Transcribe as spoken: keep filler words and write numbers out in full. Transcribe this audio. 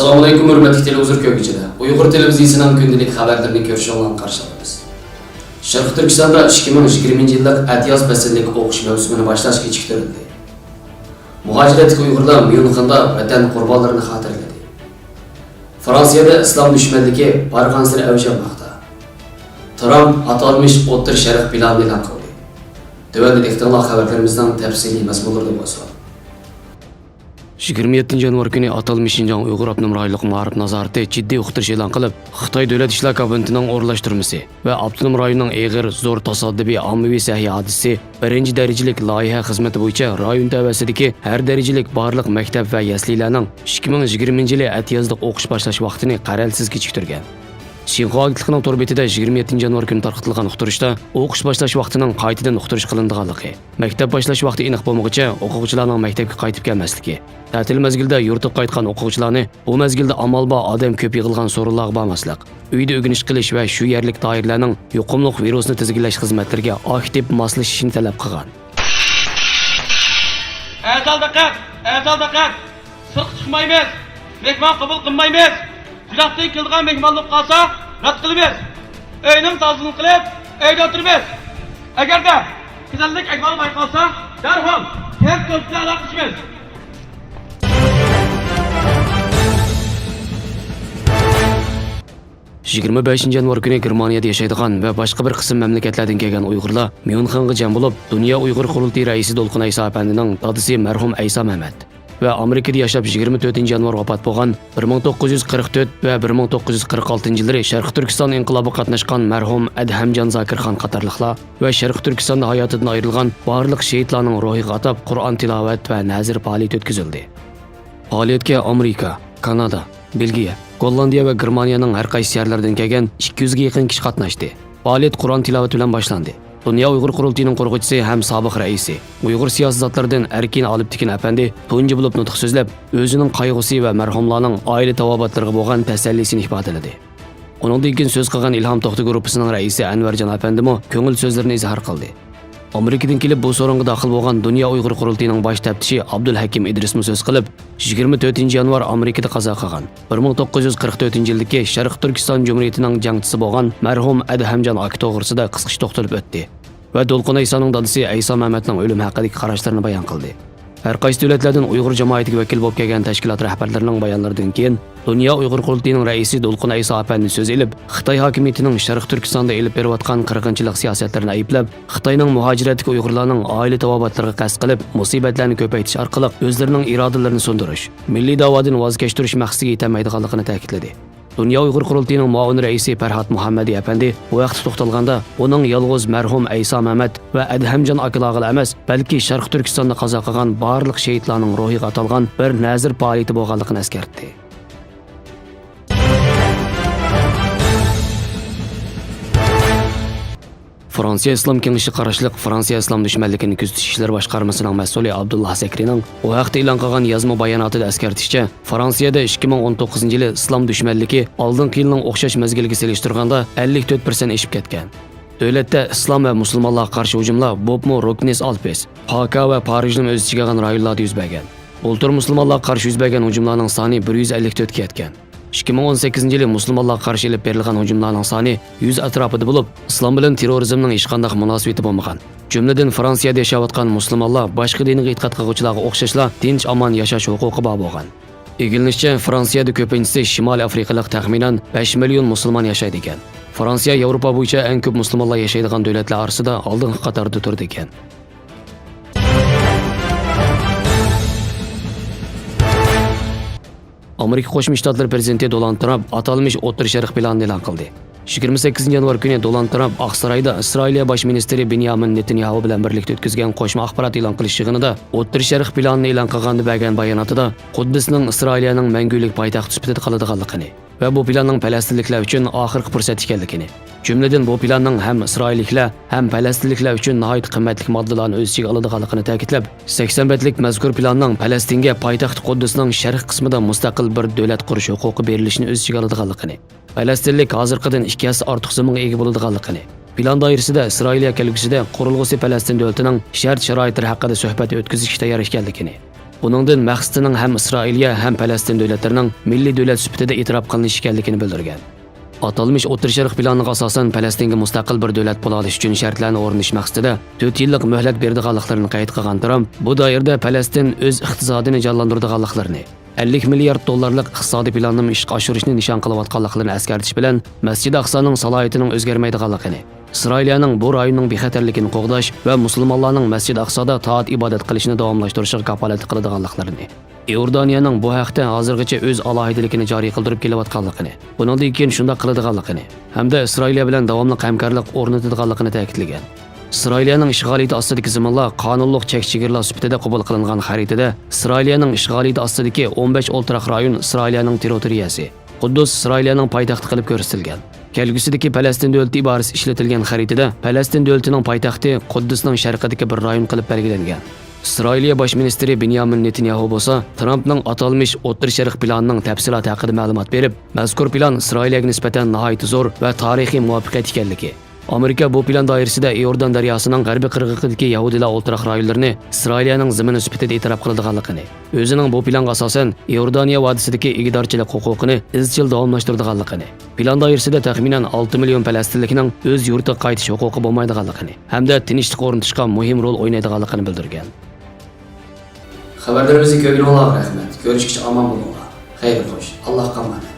ئەسسالامۇئەلەيكۇم، ھۆرمەتلىك تېلېۋىزور كۆرگۈچىلەر! ئۇيغۇر تېلېۋىزىيىسىنىڭ كۈندىلىك خەۋەرلىرىنى كۆرۈشۈڭلارنى قارشى ئالىمىز. شەرقىي تۈركىستاندا ئىككى مىڭ يىگىرمىنچى يىللىق ئەتىياز پەسلىدىكى ئوقۇش مەۋسۇمىنى باشلاش كېچىكتۈرۈلدى. مۇھاجىرەتتىكى ئۇيغۇرلار ميۇنخېندا ۋەتەن قۇربانلىرىنى خاتىرىلىدى. فرانسىيەدە ئىسلام دۈشمەنلىكى بارغانسېرى ئەۋج ئالماقتا. ترامپ ئاتالمىش ئوتتۇرا شەرق پىلانىنى ئېلان قىلدى. تۆۋەندە دىققىتىڭلار خەۋەرلىرىمىزنىڭ تەپسىلىي مەزمۇنلىرىدا بولسۇن. يىگىرمە يەتتىنچى يانۋار كۈنى ئاتالمىش شىنجاڭ ئۇيغۇر ئاپتونوم رايونلۇق مائارىپ نازارىتى جىددىي ئۇقتۇرۇش ئېلان قىلىپ، خىتاي دۆلەت ئىشلار كابىنېتىنىڭ ئورۇنلاشتۇرمىسى ۋە ئاپتونوم رايوننىڭ ئېغىر، زور تاسادىپىي ئاممىۋى سەھىيە ھادىسىسى بىرىنچى دەرىجىلىك لايىھە خىزمىتى بويىچە رايون تەۋەسىدىكى ھەر دەرىجىلىك بارلىق مەكتەپ ۋە يەسلىلەرنىڭ ئىككى مىڭ يىگىرمىنچى يىلى ئەتىيازلىق ئوقۇش باشلاش ۋاقتىنى قەرەلسىز كېچىكتۈرگەن. شىنخۇا ئاگېنتلىقىنىڭ تور بېتىدە يىگىرمە يەتتىنچى يانۋار كۈنى تارقىتىلغان ئۇقتۇرۇشتا ئوقۇش باشلاش ۋاقتىنىڭ قايتىدىن ئۇقتۇرۇش قىلىنىدىغانلىقى، مەكتەپ باشلاش ۋاقتى ئېنىق بولمىغۇچە ئوقۇغۇچىلارنىڭ مەكتەپكە قايتىپ كەلمەسلىكى، تەتىل مەزگىلىدە يۇرتىغا قايتقان ئوقۇغۇچىلارنى بۇ مەزگىلدە ئامال بار ئادەم كۆپ يىغىلغان سورۇنلارغا بارماسلىق، ئۆيدە ئۆگىنىش قىلىش ۋە شۇ يەرلىك دائىرىلەرنىڭ يۇقۇملۇق ۋىرۇسنى تىزگىنلەش خىزمەتلىرىگە ئاكتىپ ماسلىشىشىنى تەلەپ قىلغان. ئەزال دىققەت! ئەزال دىققەت! سىرتقا چىقمايمىز! مېھمان قوبۇل قىلمايمىز! يىراقتىن كېلىدىغان مېھمان بولۇپ قالسا، رەت قىلىمىز. ئۆينىڭ تازىلىقىنى قىلىپ، ئۆيدە ئولتۇرىمىز. ئەگەردە كېسەللىك ئەھۋالى بايقالسا، دەرھال كەنت كونسۇلى ئالاقىلىشىمىز. يىگىرمە بەشىنچى يانۋار كۈنى گېرمانىيەدە ياشايدىغان ۋە باشقا بىر قىسىم مەملىكەتلەردىن كەلگەن ئۇيغۇرلار ميۇنخېنغا جەم بولۇپ، دۇنيا ئۇيغۇر قۇرۇلتىيى رەئىسى دولقۇن ئەيسا ئەپەندىنىڭ دادىسى مەرھۇم ئەيسا مەمەت ۋە ئامېرىكىدا ياشاپ، يىگىرمە تۆتىنچى يانۋار ۋاپات بولغان، بىر مىڭ توققۇز يۈز قىرىق تۆت ۋە بىر مىڭ توققۇز يۈز قىرىق ئالتىنچى يىللىرى شەرقىي تۈركىستان ئىنقىلابىغا قاتناشقان مەرھۇم ئەدھەمجان زاكىرخان قاتارلىقلار ۋە شەرقىي تۈركىستاندا ھاياتىدىن ئايرىلغان بارلىق شېھىتلارنىڭ روھىغا ئاتاپ قۇرئان تىلاۋەت ۋە نەزىر پائالىيىتى ئۆتكۈزۈلدى. پائالىيەتكە ئامېرىكا، كانادا، بېلگىيە، گوللاندىيە ۋە گېرمانىيەنىڭ ھەر قايسى شەھەرلىرىدىن كەلگەن ئىككى يۈزگە يېقىن كىشى قاتناشتى. پائالىيەت قۇرئان تىلاۋىتى بىلەن باشلاندى. دۇنيا ئۇيغۇر قۇرۇلتىيىنىڭ قۇرغۇچىسى ھەم سابىق رەئىسى، ئۇيغۇر سىياسىي زاتلىرىدىن ئەركىن ئالىپتېكىن ئەپەندى تۇنجى بولۇپ نۇتۇق سۆزلەپ، ئۆزىنىڭ قايغۇسى ۋە مەرھۇملارنىڭ ئائىلە تاۋابىئاتلىرىغا بولغان تەسەللىسىنى ئىپادىلىدى. ئۇنىڭدىن كېيىن سۆز قىلغان ئىلھام توختى گۇرۇپپىسىنىڭ رەئىسى ئەنۋەرجان ئەپەندىمۇ كۆڭۈل سۆزلىرىنى ئىزھار قىلدى. ئامېرىكىدىن كېلىپ بۇ سورۇنغا داخىل بولغان دۇنيا ئۇيغۇر قۇرۇلتىيىنىڭ باش تەپتىشى ئابدۇلھەكىم ئىدرىسمۇ سۆز قىلىپ، يىگىرمە تۆتىنچى يانۋار ئامېرىكىدا قازا قىلغان، بىر مىڭ توققۇز يۈز قىرىق تۆتىنچى يىلدىكى شەرقىي تۈركىستان جۇمھۇرىيىتىنىڭ جەڭچىسى بولغان مەرھۇم ئەدھەمجان ئاكا توغرىسىدا قىسقىچە توختىلىپ ئۆتتى ۋە دولقۇن ئەيسانىڭ دادىسى ئەيسا مەمەتنىڭ ئۆلۈمى ھەققىدىكى قاراشلىرىنى بايان قىلدى. ھەر قايسى دۆلەتلەردىن ئۇيغۇر جامائىتىگە ۋەكىل بولۇپ كەلگەن تەشكىلات رەھبەرلىرىنىڭ بايانلىرىدىن كېيىن، دۇنيا ئۇيغۇر قۇرۇلتىيىنىڭ رەئىسى دولقۇن ئەيسا ئەپەندى سۆز ئېلىپ، خىتاي ھاكىمىيىتىنىڭ شەرقىي تۈركىستاندا ئېلىپ بېرىۋاتقان قىرغىنچىلىق سىياسەتلىرىنى ئەيىبلەپ، خىتاينىڭ مۇھاجىرەتتىكى ئۇيغۇرلارنىڭ ئائىلە تاۋابىئاتلىرىغا قەست قىلىپ، مۇسىبەتلەرنى كۆپەيتىش ئارقىلىق ئۆزلىرىنىڭ ئىرادىلىرىنى سۇندۇرۇش، مىللىي داۋادىن ۋاز كەچتۈرۈش مەقسىتىگە يېتەلمەيدىغانلىقىنى تەكىتلىدى. دۇنيا ئۇيغۇر قۇرۇلتىيىنىڭ مۇئاۋىن رەئىسى پەرھات مۇھەممەدى ئەپەندى بۇ ھەقتە توختالغاندا، ئۇنىڭ يالغۇز مەرھۇم ئەيسا مەمەت ۋە ئەدھەمجان ئاكىلارغىلا ئەمەس، بەلكى شەرقىي تۈركىستاندا قازا قىلغان بارلىق شېھىتلارنىڭ روھىغا ئاتالغان بىر نەزىر پائالىيىتى بولغانلىقىنى ئەسكەرتتى. فرانسىيە ئىسلام كېڭىشىگە قاراشلىق فرانسىيە ئىسلام دۈشمەنلىكىنى كۆزىتىش ئىشلىرى باشقارمىسىنىڭ مەسئۇلى ئابدۇللا زەكرىنىڭ بۇ ھەقتە ئېلان قىلغان يازما باياناتىدا ئەسكەرتىشىچە، فرانسىيەدە ئىككى مىڭ ئون توققۇزىنچى يىلى ئىسلام دۈشمەنلىكى ئالدىنقى يىلنىڭ ئوخشاش مەزگىلىگە سېلىشتۇرغاندا ئەللىك تۆت پىرسەنت ئېشىپ كەتكەن. دۆلەتتە ئىسلام ۋە مۇسۇلمانلارغا قارشى ھۇجۇملار بولۇپمۇ روكنېس ئالپېس، پاكا ۋە پارىژنىمۇ ئۆز ئىچىگە ئالغان رايونلاردا يۈز بەرگەن. بۇلتۇر مۇسۇلمانلارغا قارشى يۈز بەرگەن ھۇجۇملارنىڭ سانى بىر يۈز ئەللىك تۆتكە يەتكەن. ئىككى مىڭ ئون سەككىزىنچى يىلى مۇسۇلمانلارغا قارشى ئېلىپ بېرىلغان ھۇجۇملارنىڭ سانى يۈز ئەتراپىدا بولۇپ، ئىسلام بىلەن تېررورىزمنىڭ ھېچقانداق مۇناسىۋىتى بولمىغان. جۈملىدىن فرانسىيەدە ياشاۋاتقان مۇسۇلمانلار باشقا دىنغا ئېتىقاد قىلغۇچىلارغا ئوخشاشلا تىنچ-ئامان ياشاش ھوقۇقى بار بولغان. ئىگىلىنىشىچە، فرانسىيەدە كۆپىنچىسى شىمالىي ئافرىقىلىق، تەخمىنەن بەش مىليون مۇسۇلمان ياشايدىكەن. فرانسىيە ياۋروپا بويىچە ئەڭ كۆپ مۇسۇلمانلار ياشايدىغان دۆلەتلەر ئارىسىدا ئالدىنقى قاتاردا تۇرىدىكەن. ئامېرىكا قوشما شتاتلىرى پرېزىدېنتى دونالد ترامپ ئاتالمىش ئوتتۇرا شەرق پىلانىنى ئېلان قىلدى. يىگىرمە سەككىزىنچى يانۋار كۈنى دونالد ترامپ ئاقسارايدا ئىسرائىلىيە باش مىنىستىرى بېنيامىن نېتانياھۇ بىلەن بىرلىكتە ئۆتكۈزگەن قوشما ئاخبارات ئېلان قىلىش يىغىنىدا ئوتتۇرا شەرق پىلانىنى ئېلان قىلغاندا بەرگەن باياناتىدا، قۇددۇسنىڭ ئىسرائىلىيەنىڭ مەڭگۈلۈك پايتەختى سۈپىتىدە قالىدىغانلىقىنى، ۋە بۇ پىلاننىڭ پەلەستىنلىكلەر ئۈچۈن ئاخىرقى پۇرسەت ئىكەنلىكىنى، جۈملىدىن بۇ پىلاننىڭ ھەم ئىسرائىللىكلەر، ھەم پەلەستىنلىكلەر ئۈچۈن ناھايىتى قىممەتلىك ماددىلارنى ئۆز ئىچىگە ئالىدىغانلىقىنى تەكىتلەپ، سەكسەن بەتلىك مەزكۇر پىلاننىڭ پەلەستىنگە پايتەخت قۇددۇسنىڭ شەرقىي قىسمىدا مۇستەقىل بىر دۆلەت قۇرۇش ھوقۇقى بېرىلىشىنى ئۆز ئىچىگە ئالىدىغانلىقىنى، پەلەستىنلىك ھازىرقىدىن ئىككى ھەسسە ئارتۇق زېمىنغا ئىگە بولىدىغانلىقىنى، پىلان دائىرىسىدە ئىسرائىلىيە كەلگۈسىدە قۇرۇلغۇسى پەلەستىن دۆلىتىنىڭ شەرت-شارائىتلىرى ھەققىدە سۆھبەت ئۆتكۈزۈشكە تەييار ئىكەنلىكىنى، بۇنىڭدىن مەقسىتىنىڭ ھەم ئىسرائىلىيە، ھەم پەلەستىن دۆلەتلىرىنىڭ مىللىي دۆلەت سۈپىتىدە ئېتىراپ قىلىنىشى ئىكەنلىكىنى بىلدۈرگەن. ئاتالمىش ئوتتۇرا شەرق پىلانىغا ئاساسەن، پەلەستىنگە مۇستەقىل بىر دۆلەت بولالاش ئۈچۈن شەرتلەرنى ئورنىتىش مەقسىتىدە تۆت يىللىق مۆھلەت بېرىدىغانلىقلىرىنى قەيت قىلغان ترامپ، بۇ دائىرىدە پەلەستىن ئۆز ئىقتىسادىنى جانلاندۇرىدىغانلىقلىرىنى، ئەللىك مىليارد دوللارلىق ئىقتىسادىي پىلاننىمۇ ئىشقا ئاشۇرۇشنى نىشان قىلىۋاتقانلىقلىرىنى ئەسكەرتىش بىلەن، مەسچىدى ئاقسانىڭ سالاھىيىتىنىڭ ئۆزگەرمەيدىغانلىقىنى، ئىسرائىلىيەنىڭ بۇ رايوننىڭ بىخەتەرلىكىنى قوغداش ۋە مۇسۇلمانلارنىڭ مەسچىدى ئاقسادا تائەت ئىبادەت قىلىشىنى داۋاملاشتۇرۇشىغا كاپالەتلىك قىلىدىغانلىقلىرىنى، ئىئوردانىيەنىڭ بۇ ھەقتە ھازىرغىچە ئۆز ئالاھىدىلىكىنى جارى قىلدۇرۇپ كېلىۋاتقانلىقىنى، بۇنىڭدىن كېيىن شۇنداق قىلىدىغانلىقىنى ھەمدە ئىسرائىلىيە بىلەن داۋاملىق ھەمكارلىق ئورنىتىدىغانلىقىنى تەكىتلىگەن. ئىسرائىلىيەنىڭ ئىشغالىيىتى ئاستىدىكى زېمىنلار قانۇنلۇق چەك چېگرىلار سۈپىتىدە قوبۇل قىلىنغان خەرىتىدە ئىسرائىلىيەنىڭ ئىشغالىيىتى ئاستىدىكى ئون بەش ئولتۇراق رايون ئىسرائىلىيەنىڭ تېررىتورىيەسى، قۇددۇس ئىسرائىلىيەنىڭ پايتەختى قىلىپ كۆرسىتىلگەن. كەلگۈسىدىكى پەلەستىن دۆلىتى ئىبارىسى ئىشلىتىلگەن خەرىتىدە پەلەستىن دۆلىتىنىڭ پايتەختى قۇددۇسنىڭ شەرقىدىكى بىر رايون قىلىپ بەلگىلەنگەن. ئىسرائىلىيە باش مىنىستىرى بېنيامىن نېتانياھۇ بولسا ترامپنىڭ ئاتالمىش ئوتتۇرا شەرق پىلانىنىڭ تەپسىلاتى ھەققىدە مەلۇمات بېرىپ، مەزكۇر پىلان ئىسرائىلىيەگە نىسبەتەن ناھايىتى زور ۋە تارىخىي مۇۋەپپەقىيەت ئىكەنلىكى، ئامېرىكا بۇ پىلان دائىرىسىدە ئىئوردان دەرياسىنىڭ غەربىي قىرغىقىدىكى يەھۇدىيلار ئولتۇراق رايونلىرىنى ئىسرائىلىيەنىڭ زېمىنى سۈپىتىدە ئېتىراپ قىلىدىغانلىقىنى، ئۆزىنىڭ بۇ پىلانغا ئاساسەن ئىئوردانىيە ۋادىسىدىكى ئىگىدارچىلىق ھوقۇقىنى ئىزچىل داۋاملاشتۇرىدىغانلىقىنى، پىلان دائىرىسىدە تەخمىنەن ئالتە مىليون پەلەستىنلىكنىڭ ئۆز يۇرتىغا قايتىش ھوقۇقى بولمايدىغانلىقىنى ھەمدە تىنچلىق ئورنىتىشقا مۇھىم رول ئوينايدىغانلىقىنى بىلدۈرگەن. خەۋەرلىرىمىزنى كۆرگىنىڭلارغا رەھمەت. كۆرۈشكىچە ئامان بولۇڭلار. خەير خوش. ئاللاھقا ئامانەت.